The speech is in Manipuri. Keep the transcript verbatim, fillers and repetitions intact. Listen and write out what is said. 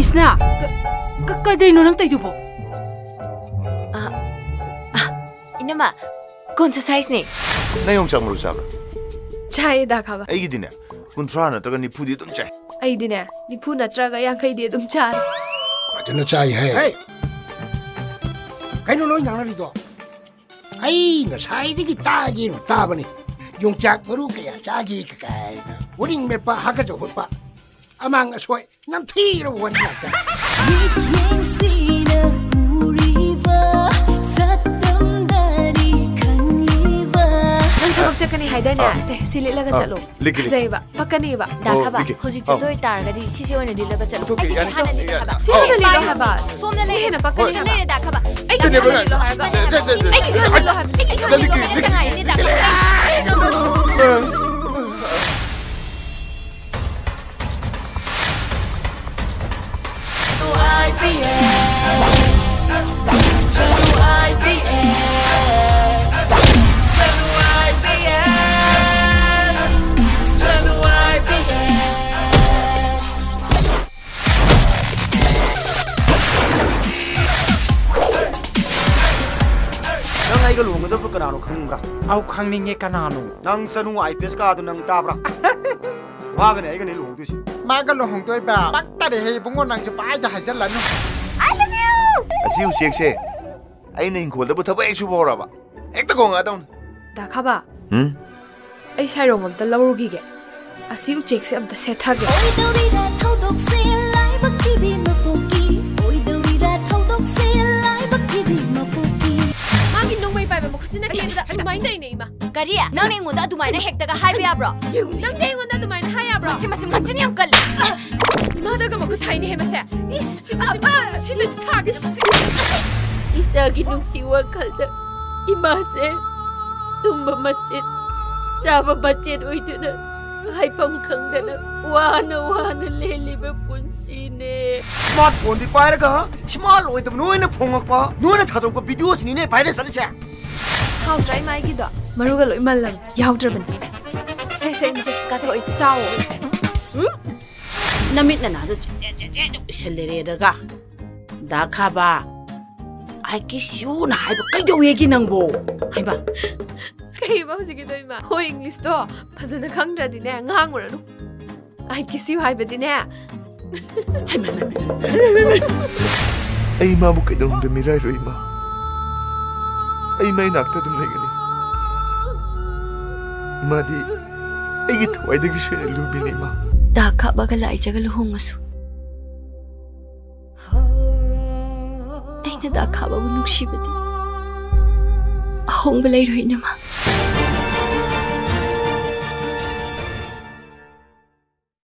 ꯁꯤꯅ, ꯀ-, ꯀ-, ꯀꯩꯗꯩꯅꯣ ꯅꯪ ꯇꯧꯏꯗꯨꯕꯣ? ꯑ, ꯑ, ꯏꯅꯝꯃ, ꯀꯣꯟꯁ ꯁꯥꯏꯖꯅꯦ꯫ ꯅꯪ ꯌꯣꯡꯆꯥꯛ ꯃꯔꯨ ꯆꯥꯕ꯭ꯔꯥ? ꯆꯥꯏꯌꯦ, ꯗꯥ ꯈꯥꯕ꯫ ꯑꯩꯒꯤꯗꯤꯅꯦ, ꯀꯨꯟꯊ꯭ꯔꯥ ꯅꯠꯇ꯭ꯔꯒ ꯅꯤꯐꯨꯗꯤ ꯑꯗꯨꯝ ꯆꯥꯏ꯫ ꯑꯩꯗꯤꯅꯦ, ꯅꯤꯐꯨ ꯅꯠꯇ꯭ꯔꯒ ꯌꯥꯡꯈꯩꯗꯤ ꯑꯗꯨꯝ ꯆꯥꯔꯦ꯫ ꯐꯖꯅ ꯆꯥꯏ ꯍꯦ꯫ ꯍꯦ! ꯀꯩꯅꯣ ꯅꯣꯏ ꯉꯥꯡꯅꯔꯤꯗꯣ? ꯑꯩ ꯉꯁꯥꯏꯗꯒꯤ ꯇꯥꯒꯦꯅ ꯇꯥꯕꯅꯤ꯫ ꯌꯣꯡꯆꯥꯛ ꯃꯔꯨ ꯀꯌꯥ ꯆꯥꯒꯦ ꯀꯥꯏꯅ꯫ ꯎꯔꯤꯡ ꯃꯦꯠꯄ, ꯍꯥꯀꯠꯆ ꯍꯣꯠꯄ, ꯑꯃꯥꯡ ꯑꯁꯣꯏ꯫ ꯅꯝꯊꯤꯔꯕ ꯋꯥꯔꯤ ꯉꯥꯛꯇ꯫ ꯃꯤꯠꯌꯦꯡꯁꯤꯅ ꯎꯔꯤꯕ, ꯁꯛꯇꯝꯗꯗꯤ ꯈꯪꯂꯤꯕ꯫ ꯅꯪ ꯊꯕꯛ ꯆꯠꯀꯅꯤ ꯍꯥꯏꯗꯥꯏꯅꯦ? ꯑꯥ꯫ ꯁꯦ, ꯁꯤ ꯂꯤꯠꯂꯒ ꯑꯥ, ꯆꯠꯂꯣ꯫ ꯂꯤꯠꯀꯦ, ꯂꯤꯠꯀꯦ꯫ ꯐꯖꯩꯌꯦꯕ, ꯄꯛꯀꯅꯤꯕ꯫ ꯗꯥ ꯑꯣ, ꯈꯥꯕ, ꯂꯤꯠꯀꯦ꯫ ꯍꯧꯖꯤꯛ ꯑꯥꯎ꯫ ꯆꯠꯇꯣꯏ ꯇꯥꯔꯒꯗꯤ ꯁꯤꯁꯦ ꯑꯣꯏꯅ ꯂꯤꯠꯂꯒ ꯆꯠꯂꯣ꯫ ꯂꯤꯠꯊꯣꯛꯀꯦ, ꯑꯩꯒꯤꯁꯦ ꯌꯥꯅꯤ꯫ ꯍꯥꯟꯅ ꯂꯤꯠꯂꯣ ꯌꯥꯅꯤ꯫ ꯍꯥꯏꯕ꯫ ꯑꯥꯎ꯫ ꯁꯤ ꯍꯥꯟꯅ ꯂꯤꯠꯂꯣ ꯍꯥꯏꯕ꯫ ꯍꯣꯏ꯫ ꯁꯤꯅ ꯍꯦꯟꯅ ꯄꯛꯀꯅꯤ ꯍꯥꯏꯕ꯫ ꯂꯩꯔꯦ, ꯗꯥ ꯈꯥꯕ꯫ ꯑꯩꯒꯤꯁꯦ ꯍꯥꯟꯅ ꯂꯤꯠꯂꯣ ꯍꯥꯏꯔꯒ꯫ ꯅꯠꯇꯦ, ꯅꯠꯇꯦ, ꯅꯠꯇꯦ꯫ ꯑꯩꯒꯤꯁꯦ ꯍꯥꯟꯅ ꯂꯤꯠꯂꯣ ꯍꯥꯏꯕ꯫ ꯑꯩꯒꯤꯁꯦ ꯍꯥꯟꯅ ꯂꯤꯠꯂꯣ ꯍꯥꯏꯕ꯫ ꯂꯤꯠꯀꯦ, ꯂꯤꯠꯀꯦ, ꯂꯤꯠꯀꯦ꯫ ꯅꯪ ꯑꯩꯒ ꯂꯨꯍꯣꯡꯒꯗꯕꯗꯣ ꯀꯅꯥꯅꯣ ꯈꯪꯕ꯭ꯔꯥ? ꯑꯧ, ꯈꯪꯅꯤꯡꯉꯦ, ꯀꯅꯥꯅꯣ? ꯅꯪ ꯆꯅꯨ ꯑꯥꯏ ꯄꯤ ꯑꯦꯁ ꯀꯥꯗꯣ ꯅꯪ ꯇꯥꯕ꯭ꯔꯥ? ꯃꯥꯒꯅꯦ ꯑꯩꯒꯅꯦ ꯂꯨꯍꯣꯡꯗꯣꯏꯁꯦ꯫ ꯃꯥꯒ ꯂꯨꯍꯣꯡꯗꯣꯏꯕ? ꯄꯛꯇꯔꯦꯍꯦ ꯏꯕꯨꯡꯉꯣ, ꯅꯪꯁꯨ ꯄꯥꯏꯗ ꯍꯥꯏꯖꯜꯂꯅꯨ꯫ ꯑꯁꯤ ꯎꯆꯦꯛꯁꯦ ꯑꯩꯅ ꯏꯪꯈꯣꯜꯗꯕꯨ ꯊꯕꯛ ꯍꯦꯛ ꯁꯨꯕ ꯍꯧꯔꯕ, ꯍꯦꯛꯇ ꯈꯣꯡꯉꯛꯑꯗꯧꯅꯤ꯫ ꯗꯥ ꯈꯥꯕ, ꯎꯝ? ꯑꯩ ꯁꯥꯏꯔꯣꯡ ꯑꯝꯇ ꯂꯧꯔꯨꯈꯤꯒꯦ꯫ ꯑꯁꯤ ꯎꯆꯦꯛꯁꯦ ꯑꯝꯇ ꯁꯦꯠꯊꯒꯦ꯫ ꯑꯣꯏꯗꯧꯔꯤꯔꯥ ꯊꯧꯗꯣꯛꯁꯦ ꯂꯥꯏꯕꯛ ꯊꯤꯕꯤ ꯃꯄꯣꯛꯀꯤ? ꯑꯣꯏꯗꯧꯔꯤꯔꯥ ꯊꯧꯗꯣꯛꯁꯦ ꯂꯥꯏꯕꯛ ꯊꯤꯕꯤ ꯃꯄꯣꯛꯀꯤ? ꯃꯥꯒꯤ ꯅꯣꯡꯃꯩ ꯄꯥꯏꯕ ꯃꯈꯨꯠꯁꯤꯅ ꯀꯦꯟꯕꯗ ꯑꯗꯨꯃꯥꯏꯅ ꯇꯧꯏꯅꯦ, ꯏꯃꯥ꯫ ꯀꯔꯤ? ꯅꯪꯅ ꯑꯩꯉꯣꯟꯗ ꯑꯗꯨꯃꯥꯏꯅ ꯍꯦꯛꯇꯒ ꯍꯥꯏꯕ ꯌꯥꯕ꯭ꯔꯣ? ꯅꯪꯗꯤ ꯑꯩꯉꯣꯟꯗ ꯑꯗꯨꯃꯥꯏꯅ ꯍꯥꯏ ꯌꯥꯕ꯭ꯔꯣ? ꯃꯁꯤ, ꯃꯁꯤ ꯃꯆꯤꯟ ꯌꯥꯝ ꯀꯜꯂꯤ꯫ ꯏꯃꯥꯗꯒ ꯃꯈꯨꯠ ꯊꯥꯏꯅꯦꯍꯦ ꯃꯁꯦ꯫ ꯏꯁ, ꯃꯁꯤ, ꯃꯁꯤ, ꯃꯁꯤ ꯁꯥꯒꯦ, ꯃꯁꯤ꯫ ꯏꯆꯥꯒꯤ ꯅꯨꯡꯁꯤ ꯋꯥꯈꯜꯗ ꯏꯃꯥꯁꯦ ꯇꯨꯝꯕ ꯃꯆꯦꯠ, ꯆꯥꯕ ꯃꯆꯦꯠ ꯑꯣꯏꯗꯨꯅ ꯍꯥꯏꯐꯝ ꯈꯪꯗꯅ ꯋꯥꯅ ꯋꯥꯅ ꯂꯦꯜꯂꯤꯕ ꯄꯨꯟꯁꯤꯅꯦ꯫ ꯁ꯭ꯃꯥꯔꯠ ꯐꯣꯟꯗꯤ ꯄꯥꯏꯔꯒ ꯁ꯭ꯃꯥꯔꯠ ꯑꯣꯏꯗꯕ ꯅꯣꯏꯅ ꯐꯣꯡꯉꯛꯄ, ꯅꯣꯏꯅ ꯊꯥꯗꯣꯔꯛꯄ ꯚꯤꯗꯤꯑꯣꯁꯤꯅꯤꯅꯦ ꯚꯥꯏꯔꯦꯜ ꯆꯠꯂꯤꯁꯦ꯫ ꯍꯥꯎꯇ꯭ꯔꯥ ꯏꯃꯥ ꯑꯩꯒꯤꯗꯣ? ꯃꯔꯨꯒ ꯂꯣꯏ ꯃꯜꯂꯕ, ꯌꯥꯎꯗ꯭ꯔꯕꯅꯤ꯫ ꯁꯦ, ꯁꯦ, ꯁꯦ, ꯀꯥꯊꯣꯛꯏꯁꯦ꯫ ꯆꯥꯎꯑꯣ꯫ ꯅꯃꯤꯠ ꯅꯅꯥꯗꯣ ꯆꯦꯠ ꯆꯦꯠ ꯆꯦꯠ ꯆꯦꯠ ꯎꯏꯁꯜꯂꯦꯔꯦꯗꯒ꯫ ꯗꯥ ꯈꯥꯕ, "I kiss you"ꯅ ꯍꯥꯏꯕ ꯀꯩꯗꯧꯋꯦꯒꯦ ꯅꯪꯕꯣ? ꯍꯥꯏꯕ꯫ ꯀꯩꯕ ꯍꯧꯖꯤꯛꯀꯤꯗꯣ ꯏꯃꯥ? ꯍꯣꯏ, ꯏꯪꯂꯤꯁꯇꯣ ꯐꯖꯅ ꯈꯪꯗ꯭ꯔꯗꯤꯅꯦ, ꯉꯥꯡꯉꯨꯔꯅꯨ꯫ "I kiss you" ꯍꯥꯏꯕꯗꯤꯅꯦ꯫ ꯍꯩꯃꯥ, ꯍꯩꯃꯥ, ꯍꯩꯃꯥ꯫ ꯑꯩ ꯃꯥꯕꯨ ꯀꯩꯗꯧꯅꯨꯡꯗ ꯃꯤꯔꯥꯏꯔꯣꯏ, ꯏꯃꯥ꯫ ꯑꯩ ꯃꯥꯏ ꯅꯥꯛꯇ ꯑꯗꯨꯝ ꯂꯩꯒꯅꯤ꯫ ꯃꯥꯗꯤ ꯑꯩꯒꯤ ꯊꯋꯥꯏꯗꯒꯤꯁꯨ ꯍꯦꯟꯅ ꯂꯨꯕꯤꯅꯤ, ꯏꯃꯥ꯫ ꯗꯥ ꯈꯥꯕꯒ ꯂꯥꯏꯖꯒ ꯂꯨꯍꯣꯡꯉꯁꯨ, ꯑꯩꯅ ꯗꯥ ꯈꯥꯕꯕꯨ ꯅꯨꯡꯁꯤꯕꯗꯤ ꯑꯍꯣꯡꯕ ꯂꯩꯔꯣꯏ, ꯏꯅꯝꯃ꯫